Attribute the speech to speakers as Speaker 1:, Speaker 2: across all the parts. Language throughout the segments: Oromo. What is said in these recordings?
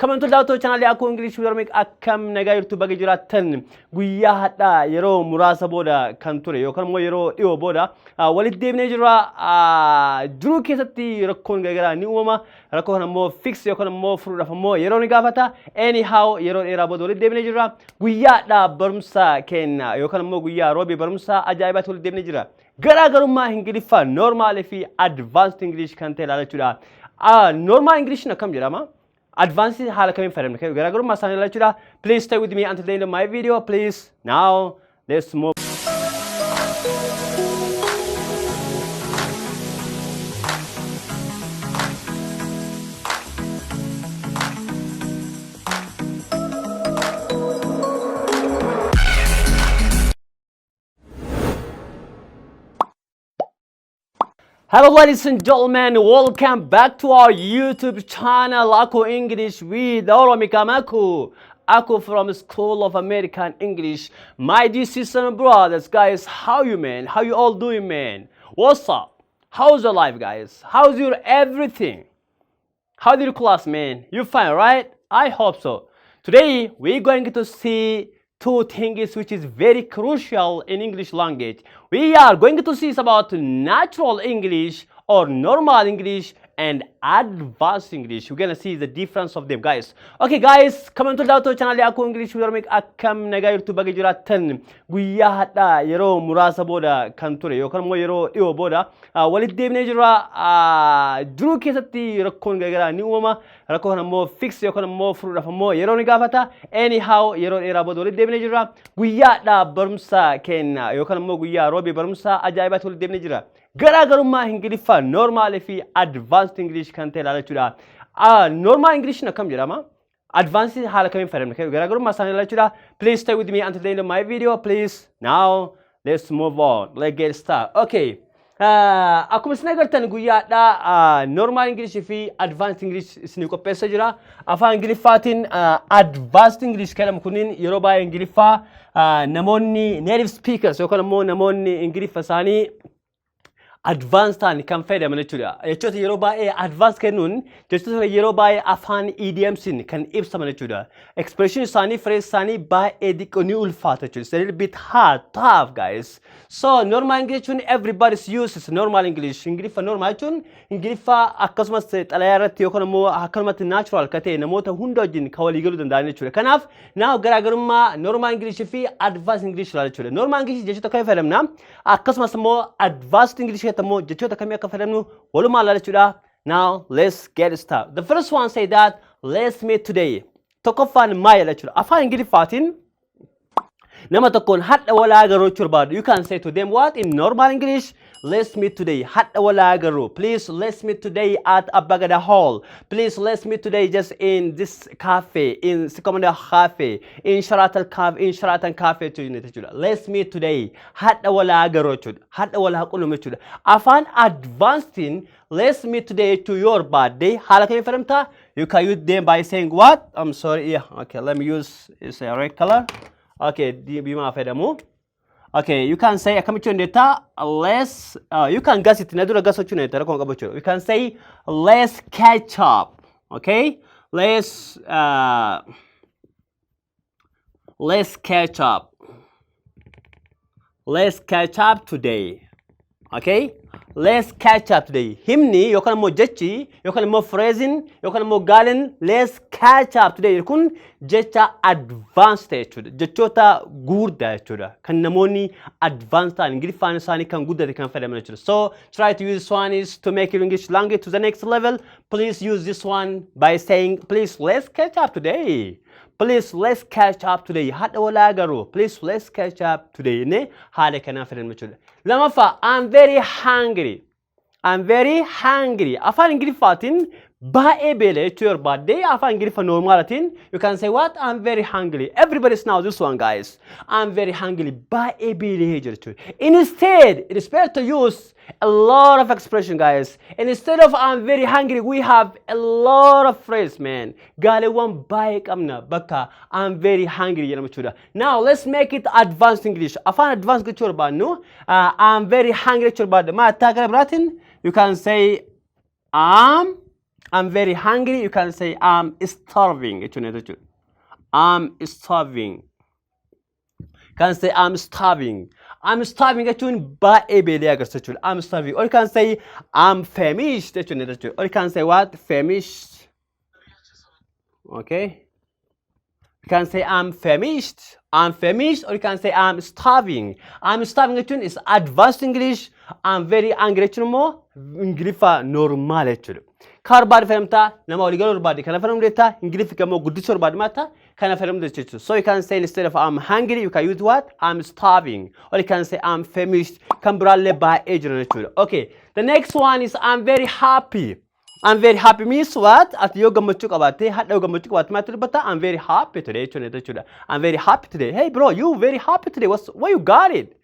Speaker 1: Kabajamtoota daawwattoota chaanaalii Akkoo English with Oromic, akkam nagaa jirtu? Baga jiraattan. Guyyaa hadhaa yeroo muraasa booda kan ture yookaan immoo yeroo dhiyoo booda walitti deebinee jirra. Jiruu keessatti rakkoon garaagaraa ni uumama. Rakkoo kana immoo fix yookaan immoo furuudhaaf immoo yeroo ni gaafata. Anyhow, yeroo dheeraa booda walitti deebinee jirra. Guyyaa hadhaa barumsa keenya yookaan immoo guyyaa roobii barumsa ajaa'ibaatti walitti deebinee jirra. Garaagarummaa Ingiliffaa normal fi advanced English kan ta'e ilaala jechuudha. Normal English akkam jedhama? Advanced haala kamiin fayyadamna? Garaagarummaa isaanii ilaala jechuudha. Please stay with me until the end of my video. Please, now let's move. Hello, ladies and gentlemen, welcome back to our YouTube channel, Aku English with Oromika Maku. Aku from School of American English. My dear sisters and brothers, guys, how you, man? How you all doing, man? What's up? How's your life, guys? How's your everything? How's your class, man? You fine, right? I hope so. Today, we're going to see two things which is very crucial in English language. We are going to see about natural English or normal English and advanced English. We're gonna see the difference of them, guys. Okay, guys, kabajamtoota daawwattoota chaanaalii Akkoo English with Oromic, akkam nagaa jirtu? Baga jiraattan. Guyyaa hadhaa yeroo muraasa booda kan ture yookaan immoo yeroo dhiyoo booda walitti deebinee jirra. Jiruu keessatti rakkoon garaagaraa ni uumama. Rakkoo kana immoo fix yookaan immoo furuudhaaf immoo yeroo ni gaafata. Anyhow, yeroo dheeraa booda walitti deebinee jirra. Guyyaa hadhaa barumsa keenya yookaan immoo guyyaa roobii barumsa ajaa'ibaatti walitti deebinee jirra. Garaagarummaa Ingiliffaa normal fi advanced English kan ta'e ilaala jechuudha. Normal English akkam jedhama? Advanced haala kamiin fayyadamna? Garaagarummaa isaanii ilaala jechuudha. Please stay with me until the end of my video. Please, now let's move on. Let's get started. Okay. Akkuma isin agartan, guyyaadhaa normal English fi advanced English isinii qopheessa jira. Afaan Ingiliffaatiin advanced English kan jedhamu kunniin yeroo baay'ee Ingiliffaa namoonni native speakers yookaan immoo namoonni Ingiliffa isaanii advanced ta'an kan fayyadaman jechuudha. Jechoota yeroo baay'ee advanced kennuun jechoota yeroo baay'ee afaan idiomsiin kan ibsaman jechuudha. Expression isaanii, phrase isaanii baay'ee xiqqoo ni ulfaata jechuudha. It's a little bit hard, tough, guys. So normal English jechuun everybody uses normal English. Ingiliffa normal jechuun Ingiliffa akkasumas xalayaa irratti yookaan immoo akkanumatti natural kan ta'e namoota hunda wajjin kan walii galuu danda'an jechuudha. Kanaaf now garaagarummaa normal English fi advanced English ilaala jechuudha. Normal English jechoota akkamii fayyadamna? Akkasumas immoo advanced English keessatti immoo jechoota akkamii akka fayyadamnu walumaa ilaala jechuudha. Now let's get started. The first one say that "Let's meet today." Tokkoffaan maal jedha jechuudha? Afaan Ingiliffaatiin nama tokkoon hadha walaa agarru jechuu barbaadu. You can say to them what in normal English? "Let's meet today." Hadha walaa agarru. Please, let's meet today at Abbagada Hall. Please, let's meet today just in this cafe, in Sikomanda Cafe, in Sheraton Cafe, in Sheraton Cafe jechuudha. Let's meet today. Hadha walaa agarru jechuudha. Hadha walaa qunnamnu jechuudha. Afaan advanced "Let's meet today" to your birthday. Haala kamiin fayyadamtaa? You can use them by saying what? I'm sorry. Yeah. Okay. Let me use is a red color. Okay, diimaa fayyadamu. Okay, you can say akkamitti dandeettaa? Let's you can guess it. Na dura guess gochuu dandeetta, rakkoon qabu jechuudha. You can say "Let's catch up." Okay? Let's catch up. Let's catch up today. Okay? Let's catch up today. Himni yookaan immoo jechi yookaan immoo phrasein yookaan immoo gaalen "Let's catch up today" kun jecha advanced ta'e jechuudha. Jechoota gurguddaa jechuudha. Kan namoonni advanced ta'an, Ingiliffaan isaanii kan guddate kan fayyadaman jechuudha. So try to use this one is to make your English language to the next level. Please use this one by saying, "Please, let's catch up today. Please, let's catch up today." Hadha walaa agarru. Please, let's catch up today. Inni haala kanaan fayyadamu jechuudha. Lamaffaa, "I'm very hungry." "I'm very hungry." Afaan Ingiliffaatiin baay'ee beela jechuu yoo barbaadde, afaan Ingiliffa normalatiin you can say what? "I'm very hungry." Everybody's know this one, guys. "I'm very hungry." Baay'ee beela'ee jira jechuudha. Instead, it is better to use a lot of expression, guys. Instead of "I'm very hungry," we have a lot of phrase, man. Gaaleewwan baay'ee qabna bakka "I'm very hungry" jedhamu jechuudha. Now let's make it advanced English. Afaan advanced gochuu barbaadnu, "I'm very hungry" jechuu barbaadde. Maal gara biraatiin you can say "I'm I'm very hungry. You can say I'm starving jechuudha jechuudha. I'm starving. Can say I'm starving. I'm starving jechuun baay'ee beela'ee agarsiisa jechuudha. I'm starving. Or you can say I'm famished jechuudha jechuudha. Or you can say what? Famished. Okay. You can say I'm famished. I'm famished, or you can say I'm starving. I'm starving jechuun is advanced English. I'm very hungry jechuun immoo Ingiliffa normal jechuudha. Kan barbaade fayyadamtaa, nama walii galuu barbaade kana fayyadamuu dandeetta, Ingiliffi immoo guddisuu barbaade maata kana fayyadamuu jechuudha. So you can say instead of I'm hungry, you can use what? I'm starving. Or you can say I'm famished. Kan biraallee baay'ee jira jechuudha. Okay. The next one is I'm very happy. I'm very happy means what? Ati yoo gammachuu qabaatte, hadha yoo gammachuu qabaatte maaltu dubbata? I'm very happy today jechuudha jechuudha. I'm very happy today. Hey bro, you very happy today. What you got it?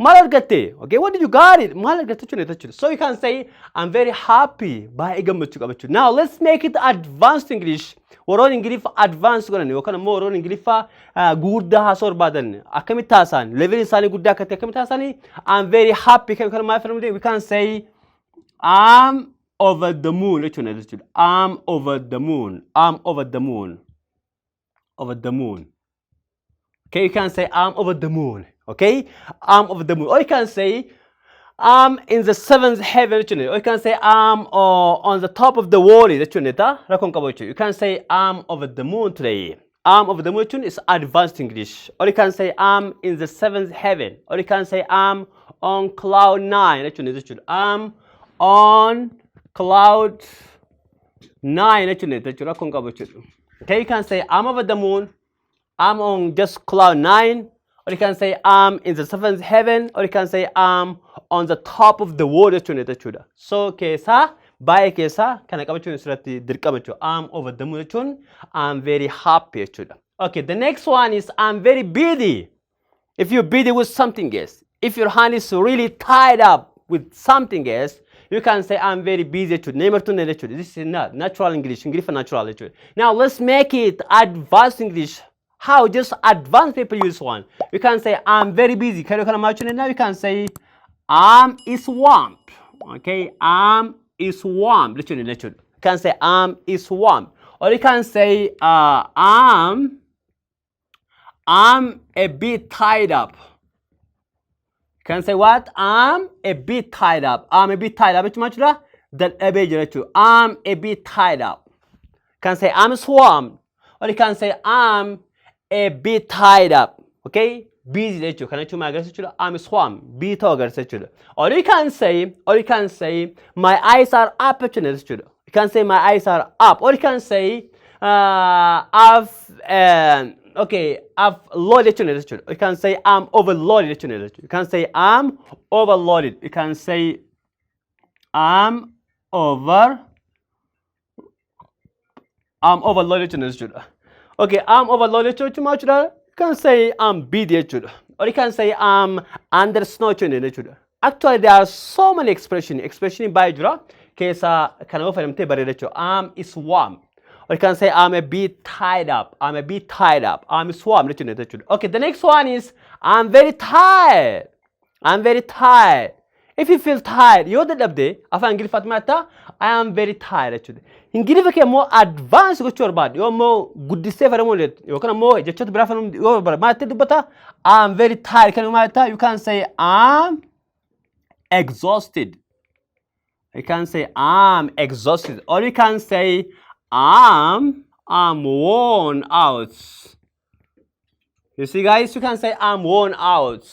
Speaker 1: Maal argatte? Okay, what did you got it? Maal argatte jechuudha jechuudha. So you can say I'm very happy. Baay'ee gammachuu qaba jechuudha. Now let's make it advanced English. Warroon Ingiliffa advanced godhan yookaan immoo warroon Ingiliffa gurguddaa haasa'uu barbaadan akkamitti haasa'an? Level isaanii guddaa akka ta'e akkamitti haasa'anii? I'm very happy kan maal fayyadamuu? We can say I'm over the moon jechuudha jechuudha. I'm over the moon. I'm over the moon. Over the moon. Okay, you can say I'm over the moon. Okay, I'm over the moon. Or you can say I'm in the seventh heaven jechuudha. Or you can say I'm on the top of the world jechuudha. Rakkoon qabu jechuudha. You can say I'm over the moon today. I'm over the moon jechuun is advanced English. Or you can say I'm in the seventh heaven. Or you can say I'm on cloud nine jechuudha jechuudha. I'm on cloud nine jechuudha jechuudha. Rakkoon qabu jechuudha. Okay, you can say I'm over the moon. I'm on just cloud nine. Or you can say I'm in the seventh heaven. Or you can say I'm on the top of the world jechuudha jechuudha. So keessaa baay'ee keessaa kana qabachuun asirratti dirqama jechuudha. I'm over the moon jechuun I'm very happy jechuudha. Okay, the next one is I'm very busy. If you're busy with something else, if your hand is really tied up with something else, you can say I'm very busy jechuudha. Never to jechuudha. This is not natural English. English natural jechuudha. Now let's make it advanced English. How just advanced people use one. You can say I'm very busy. Can you imagine now? You can say I'm swamped. Okay, I'm swamped. Literally, literally. You can say I'm swamped. Or you can say I'm a bit tied up. You can say what? I'm a bit tied up. I'm a bit tied up. Jechuun maal jechuudha? Dadhabee jira jechuudha. I'm a bit tied up. You can say I'm swamped. Or you can say I'm a bit tied up. Okay? Busy jechuudha. Kana jechuun maal agarsiisa jechuudha? I'm swamped. Busy ta'uu agarsiisa jechuudha. Or you can say my eyes are up jechuudha jechuudha. You can say my eyes are up. Or you can say okay, I've loaded jechuudha jechuudha. You can say I'm overloaded jechuudha jechuudha. You can say I'm overloaded. You can say I'm overloaded jechuudha jechuudha. Okay, I'm overloaded jechuun maal jechuudha? You can say I'm busy jechuudha. Or you can say I'm under snow jechuudha jechuudha. Actually, there are so many expression. Expression baay'ee jira. Keessa kana yoo fayyadamtee bareeda jechuudha. I'm swamped. Or you can say I'm a bit tied up. I'm a bit tied up. I'm swamped jechuudha jechuudha. Okay, the next one is I'm very tired. I'm very tired. If you feel tired, yoo dadhabde afaan Ingiliffaatti maal jettaa? I am very tired jechuudha. Ingiliffa kee immoo advance gochuu barbaadu yoo immoo guddistee fayyadamuu yookaan immoo jechoota biraa fayyadamuu yoo barbaadu maal jettee dubbata? I am very tired kan maal jettaa? You can say I'm exhausted. You can say I'm exhausted, or you can say I'm worn out. You see, guys, you can say I'm worn out.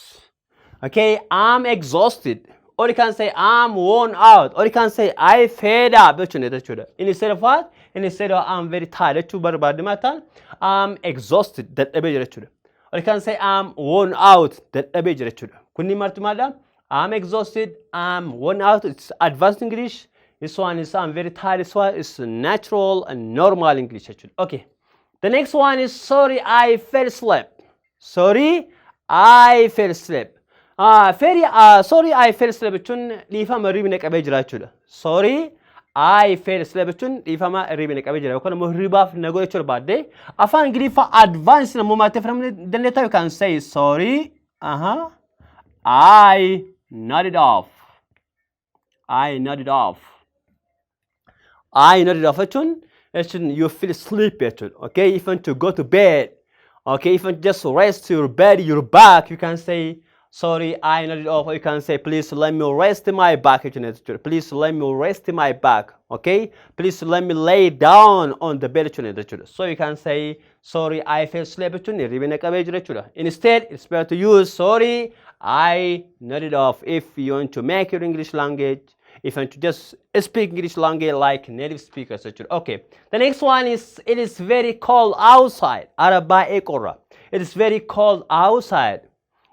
Speaker 1: Okay, I'm exhausted. Or you can say I'm worn out. Or you can say I fed up jechuudha jechuudha. Instead of what? Instead of I'm very tired jechuu barbaadde maal I'm exhausted, dadhabee jira jechuudha. Or you can say I'm worn out, dadhabee jira jechuudha. Kunni marti maalidha? I'm exhausted, I'm worn out. It's advanced English. This one is I'm very tired. This one is natural and normal English jechuudha. Okay. The next one is sorry, I fell asleep. Sorry, I fell asleep. Very, sorry, I fell asleep jechuun dhiifama hirribni qabee jira jechuudha. Sorry, I fell asleep jechuun dhiifama hirribni qabee jira yookaan immoo hirribaaf na godhe jechuu barbaadde afaan Ingiliffaa advance nammoo maal fayyadamuu dandeetta? You can say sorry, I nodded off. I nodded off. I nodded off jechuun you feel sleepy jechuudha. Okay, if you want to go to bed, okay, if you want to just rest your bed, your back, you can say, "Sorry, I nodded off." Or you can say, "Please let me rest my back" jechuudha. "Please let me rest my back." Okay, "Please let me lay down on the bed" jechuudha. So you can say, "Sorry, I fell asleep" jechuun hirriba na qabee jira jechuudha. Instead, it's better to use "Sorry, I nodded off" if you want to make your English language, if you want to just speak English language like native speakers jechuudha. Okay, the next one is, "It is very cold outside." Ala baay'ee qorra. It is very cold outside.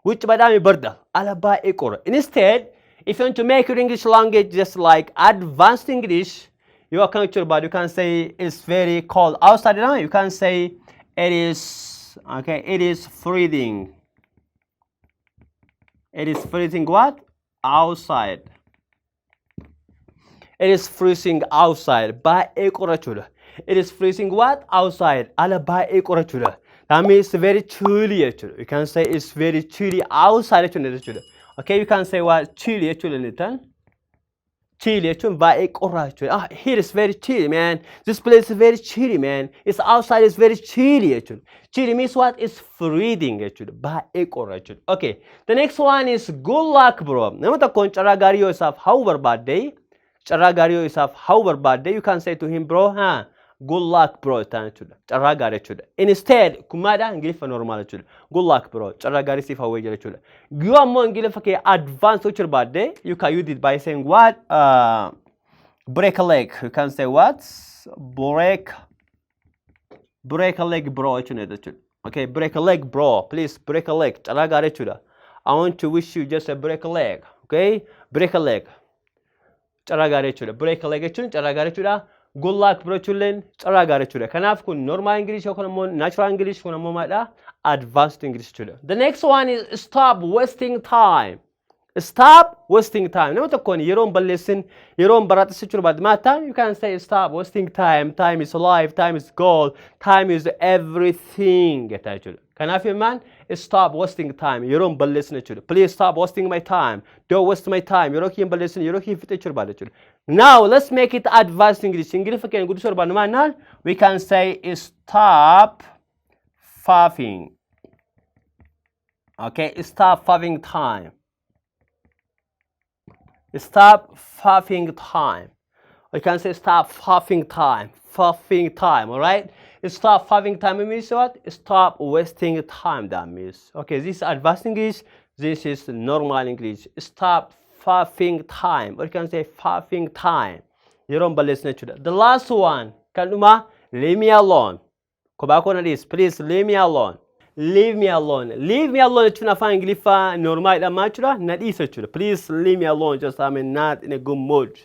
Speaker 1: Which baay'ee barda. Ala baay'ee qorra. Instead, if you want to make your English language just like advanced English, you are going to, but you can say "It's very cold outside." No, you can say it is, okay, it is freezing. It is freezing what? Outside. It is freezing outside. Baay'ee qorra jechuudha. It is freezing what? Outside. Ala baay'ee qorra jechuudha. That means very chilly jechuudha. You can say it's very chilly outside jechuudha. Okay, you can say what? Chilly jechuudha tan. Chilly jechuun baay'ee qorraa jechuudha. "Ah, here is very chilly, man. This place is very chilly, man. It's outside is very chilly" jechuudha. Chilly means what? It's freezing jechuudha. Baay'ee qorra jechuudha. Okay, the next one is "Good luck, bro." Nama tokkoon carraa gaarii yoo isaaf hawwu barbaadde, carraa gaarii yoo isaaf hawwu barbaadde, you can say to him, "Bro, huh? Good luck, bro" jettaan jechuudha. Carraa gaarii jechuudha. Instead, kun maalidha? Ingiliffa normal jechuudha. "Good luck, bro." Carraa gaarii siif hawwee jira jechuudha. Yoo ammoo Ingiliffa kee advance gochuu barbaadde, you can use it by saying what? "Break a leg." You can say what? "Break a leg, bro" jechuudha jechuudha. Okay, "Break a leg, bro. Please break a leg." Carraa gaarii jechuudha. I want to wish you just a break a leg. Okay? Break a leg. Carraa gaarii jechuudha. "Break a leg" jechuun carraa gaarii jechuudha. "Good luck, bro" jechuun carraa gaarii jechuudha. Kanaaf kun normal English yookaan immoo natural English, kun ammoo maalidha? Advanced English jechuudha. The next one is "Stop wasting time." Stop wasting time. Nama tokkoon yeroo hin balleessin, yeroo hin baraxis jechuu barbaadde maal ta'a? You can say, "Stop wasting time. Time is life. Time is gold. Time is everything" jettaa jechuudha. Kanaaf immaan "Stop wasting time." Yeroo hin balleessin jechuudha. "Please stop wasting my time. Don't waste my time." Yeroo kee hin balleessin, yeroo kee fixe jechuu barbaadde jechuudha. Now let's make it advanced English. Ingiliffa keenya guddisuu barbaadnu maal naan? We can say, "Stop faffing." Okay, stop faffing time. Stop faffing time. You can say "Stop faffing time." Faffing time, all right? "Stop faffing time" means what? Stop wasting time, that means. Okay, this is advanced English. This is normal English. Stop faffing time. Or you can say "faffing time." Yeroo hin balleessine jechuudha. The last one, kan dhumaa, "Leave me alone." Kophaa koo na dhiisi. Please leave me alone. Leave me alone. "Leave me alone" jechuun afaan Ingiliffaa normalidha maal jechuudha? Na dhiisa jechuudha. Please leave me alone. Just I'm not in a good mood.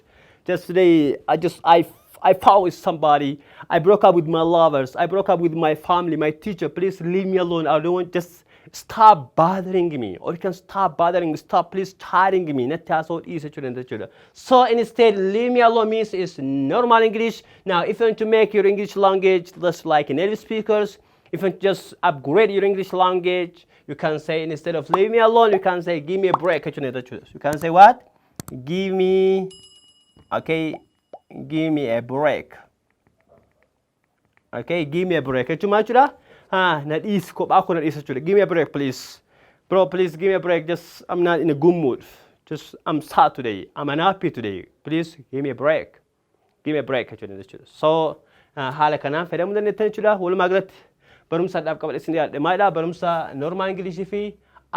Speaker 1: Just today, I just I fought with somebody. I broke up with my lovers. I broke up with my family, my teacher. Please leave me alone. I don't want, just stop bothering me. Or you can stop bothering me. Stop please tiring me. Natti haasa'uu dhiisa jechuudha jechuudha. So instead, "leave me alone" means is normal English. Now, if you want to make your English language just like native speakers, if you want to just upgrade your English language, you can say, instead of "leave me alone", you can say "Give me a break" jechuudha jechuudha. You can say what? Give me, okay, "Give me a break." Okay, "Give me a break" jechuun maal jechuudha? Ha, na dhiisi, kophaa koo na dhiisa jechuudha. Give me a break, please. Bro, please give me a break. Just I'm not in a good mood. Just I'm sad today. I'm unhappy today. Please give me a break. "Give me a break" jechuudha jechuudha. So haala kanaan fayyadamuu dandeettan jechuudha. Walumaa galatti barumsa addaaf qabadhe isin dhiyaadhe maalidha? Barumsa normal English fi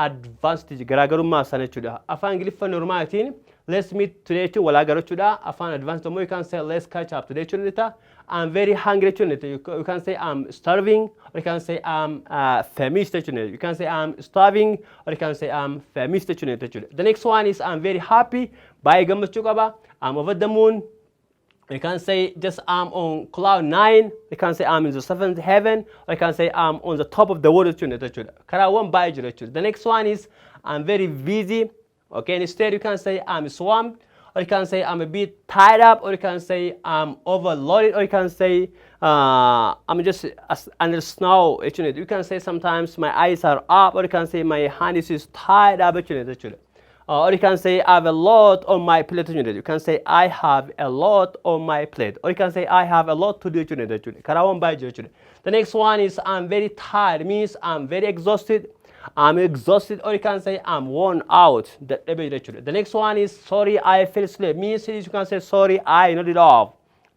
Speaker 1: advanced garaagarummaa sana jechuudha. Afaan Ingiliffa normalitiin "Let's meet today" jechuun walaa agarra jechuudha. Afaan advanced immoo you can say "Let's catch up today" jechuun ni ta'a. "I'm very hungry" jechuun ni ta'a. You can say "I'm starving" or you can say "I'm famished" jechuun. You can say "I'm starving" or you can say "I'm famished" jechuun jechuudha. The next one is "I'm very happy." Baay'ee gammachuu qaba. I'm over the moon. You can say just "I'm on cloud nine." You can say "I'm in the seventh heaven." Or you can say "I'm on the top of the world" jechuudha jechuudha. Karaawwan baay'ee jira jechuudha. The next one is "I'm very busy." Okay, instead you can say "I'm swamped." Or you can say "I'm a bit tied up." Or you can say "I'm overloaded." Or you can say "I'm just under snow" jechuudha. You can say sometimes "My eyes are up." Or you can say "My hand is tied up" jechuudha jechuudha. Or you can say, "I have a lot on my plate" jechuudha. You can say, "I have a lot on my plate." Or you can say, "I have a lot to do" jechuudha jechuudha. Karaawwan baay'ee jiru jechuudha. The next one is "I'm very tired" means I'm very exhausted. I'm exhausted, or you can say I'm worn out. Dadhabee jira jechuudha. The next one is "Sorry, I fell asleep" means you can say, "Sorry, I nodded off."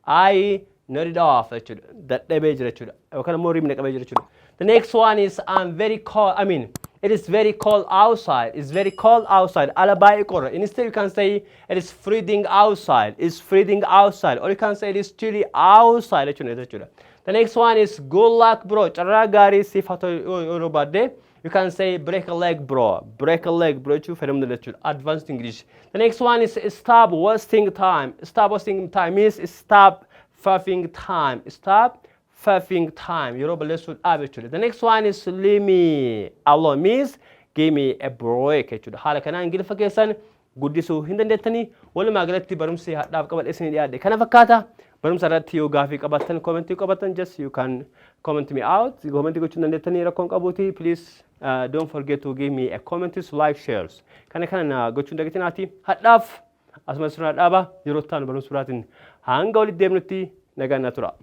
Speaker 1: I nodded off jechuudha. Dadhabee jira jechuudha. Yookaan immoo hirribni qabee jira jechuudha. The next one is "I'm very cold." I mean, "It is very cold outside." It's very cold outside. Ala baay'ee qorra. Instead, you can say it is freezing outside. It's freezing outside. Or you can say it is chilly outside jechuudha jechuudha. The next one is "Good luck, bro." Carraa gaarii siif haa ta'u yeroo baadde, you can say "Break a leg, bro." "Break a leg, bro" jechuu fayyadamuu jechuudha. Advanced English. The next one is "Stop wasting time." "Stop wasting time" means stop faffing time. Stop faffing time. Yeroo balleessuu dhaab jechuudha. The next one is "Leave me alone" means give me a break jechuudha. Haala kanaan Ingiliffa keessan guddisuu hin dandeettanii. Walumaa galatti barumsi hadhaaf qabadhe isinii dhiyaadhe kana fakkaata. Barumsa irratti yoo gaafii qabaattan, commentii qabaattan, just you can comment me out. Commentii gochuu dandeettanii, rakkoon qabuuti. Please don't forget to give me a comment, like, shares. Kana kana na gochuu hin dagatinaati. Hadhaaf asuma suuraa dhaaba. Yeroo itti aanu barumsa biraatiin hanga walitti deemnutti nagaan na tura.